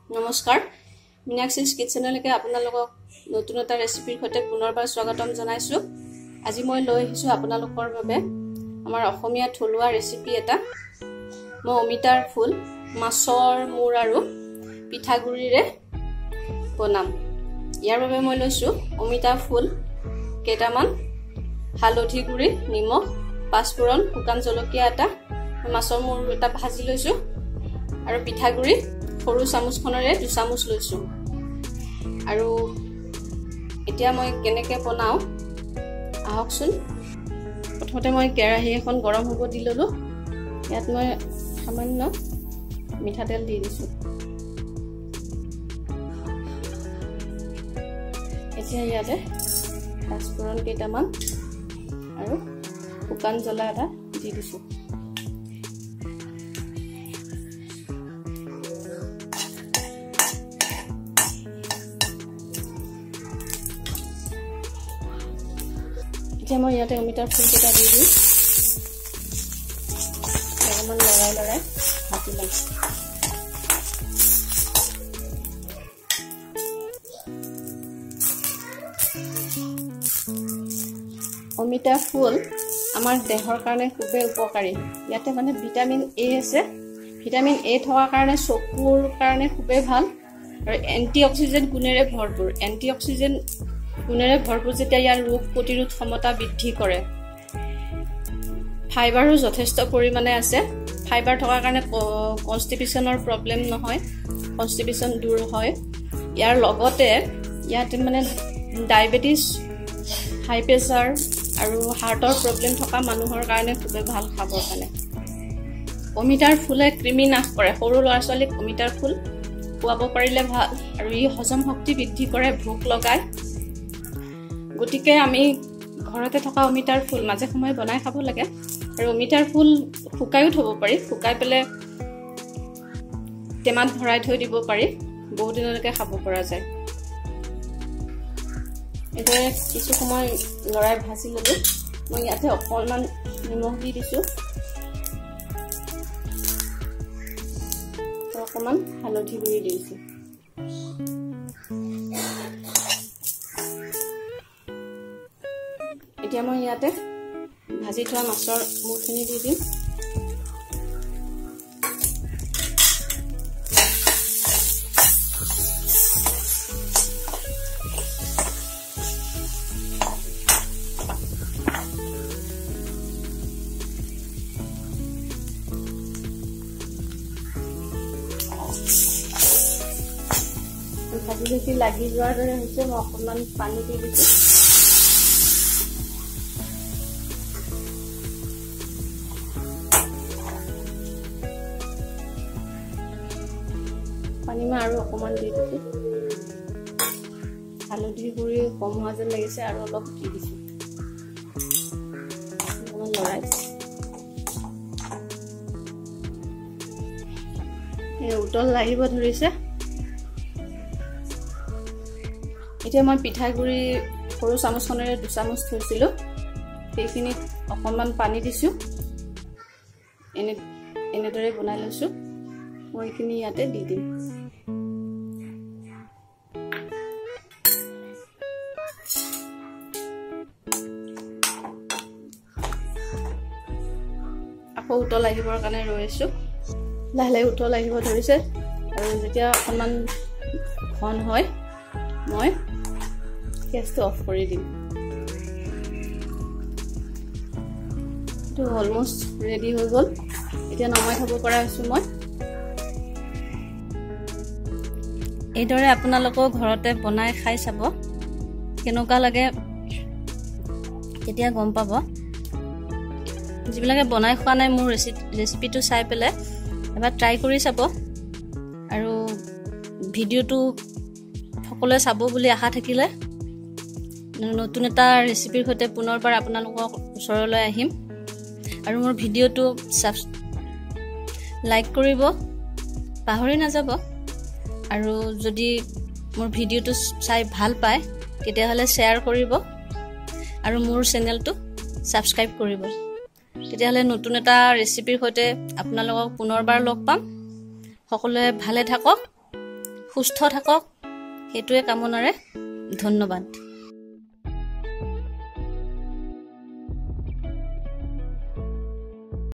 নমস্কাৰ, মীনাক্ষী's কিটচেনলৈকে আপোনালোকক নতুন এটা ৰেচিপিৰ সৈতে পুনৰবাৰ স্বাগতম জনাইছোঁ। আজি মই লৈ আহিছোঁ আপোনালোকৰ বাবে আমাৰ অসমীয়া থলুৱা ৰেচিপি এটা। মই অমিতাৰ ফুল মাছৰ মূৰ আৰু পিঠাগুড়িৰে বনাম। ইয়াৰ বাবে মই লৈছোঁ অমিতা ফুল কেইটামান, হালধি গুড়ি, নিমখ, পাঁচফোৰণ, শুকান জলকীয়া এটা, মাছৰ মূৰ এটা ভাজি লৈছোঁ আৰু পিঠাগুড়ি সৰু চামুচখনেৰে 2 চামুচ লৈছোঁ। আৰু এতিয়া মই কেনেকৈ বনাওঁ আহকচোন। প্ৰথমতে মই কেৰাহী এখন গৰম হ'ব দি ল'লোঁ। ইয়াত মই সামান্য মিঠাতেল দি দিছোঁ। এতিয়া ইয়াতে পাঁচফোৰণ কেইটামান আৰু শুকান জ্বলা এটা দি দিছোঁ। এতিয়া মই ইয়াতে অমিতাৰ ফুলকেইটা দি দিম। অকণমান লৰাই লৰাই ভাজি ল'ম। অমিতা ফুল আমাৰ দেহৰ কাৰণে খুবেই উপকাৰী। ইয়াতে মানে ভিটামিন এ আছে। ভিটামিন এ থকাৰ কাৰণে চকুৰ কাৰণে খুবেই ভাল আৰু এণ্টি অক্সিডেণ্ট গুণেৰে ভৰপূৰ। এণ্টি অক্সিডেণ্ট গুণেৰে ভৰপূৰ যেতিয়া ইয়াৰ ৰোগ প্ৰতিৰোধ ক্ষমতা বৃদ্ধি কৰে। ফাইবাৰো যথেষ্ট পৰিমাণে আছে। ফাইবাৰ থকাৰ কাৰণে কনষ্টিপেশ্যনৰ প্ৰব্লেম নহয়, কনষ্টিপেশ্যন দূৰ হয়। ইয়াৰ লগতে ইয়াত মানে ডায়েবেটিছ, হাই প্ৰেছাৰ আৰু হাৰ্টৰ প্ৰব্লেম থকা মানুহৰ কাৰণে খুবেই ভাল খাবৰ কাৰণে। অমিতাৰ ফুলে কৃমি নাশ কৰে। সৰু ল'ৰা ছোৱালীক অমিতাৰ ফুল খুৱাব পাৰিলে ভাল আৰু ই হজম শক্তি বৃদ্ধি কৰে, ভোক লগায়। গতিকে আমি ঘৰতে থকা অমিতাৰ ফুল মাজে সময়ে বনাই খাব লাগে। আৰু অমিতাৰ ফুল শুকায়ো থ'ব পাৰি, শুকাই পেলাই টেমাত ভৰাই থৈ দিব পাৰি, বহুত দিনলৈকে খাব পৰা যায়। এইদৰে কিছু সময় লৰাই ভাজি ল'লোঁ। মই ইয়াতে অকণমান নিমখ দি দিছোঁ, অকণমান হালধি গুড়ি দি দিছোঁ। এতিয়া মই ইয়াতে ভাজি থোৱা মাছৰ মূৰখিনি দি দিম। ভাজি ভাজি লাগি যোৱাৰ দৰে হৈছে, মই অকণমান পানী দি দিছোঁ। পানী মই আৰু অকণমান দি দিছোঁ। হালধি গুড়ি কম হোৱা যেন লাগিছে, আৰু অলপ দি দিছোঁ। অকণমান লৰাই উতল আহিব ধৰিছে। এতিয়া মই পিঠাগুড়ি সৰু চামুচখনেৰে 2 চামুচ থৈছিলোঁ, সেইখিনিত অকণমান পানী দিছোঁ। এনেদৰে বনাই লৈছোঁ। মই এইখিনি ইয়াতে দি দিম। আকৌ উতল আহিবৰ কাৰণে ৰৈ আছোঁ। লাহে লাহে উতল আহিব ধৰিছে আৰু যেতিয়া অকণমান ঘন হয় মই গেছটো অফ কৰি দিম। এইটো অলমষ্ট ৰেডি হৈ গ'ল। এতিয়া নমাই থ'ব পৰা হৈছোঁ মই। এইদৰে আপোনালোকেও ঘৰতে বনাই খাই চাব, কেনেকুৱা লাগে তেতিয়া গম পাব। যিবিলাকে বনাই খোৱা নাই মোৰ ৰেচিপিটো চাই পেলাই এবাৰ ট্ৰাই কৰি চাব আৰু ভিডিঅ'টো সকলোৱে চাব বুলি আশা থাকিলে। নতুন এটা ৰেচিপিৰ সৈতে পুনৰবাৰ আপোনালোকৰ ওচৰলৈ আহিম। আৰু মোৰ ভিডিঅ'টো লাইক কৰিব পাহৰি নাযাব। আৰু যদি মোৰ ভিডিঅ'টো চাই ভাল পায় তেতিয়াহ'লে শ্বেয়াৰ কৰিব আৰু মোৰ চেনেলটো ছাবস্ক্ৰাইব কৰিব। তেতিয়াহ'লে নতুন এটা ৰেচিপিৰ সৈতে আপোনালোকক পুনৰবাৰ লগ পাম। সকলোৱে ভালে থাকক। সুস্থ থাকক, সেইটোৱে কামনাৰে ধন্যবাদ।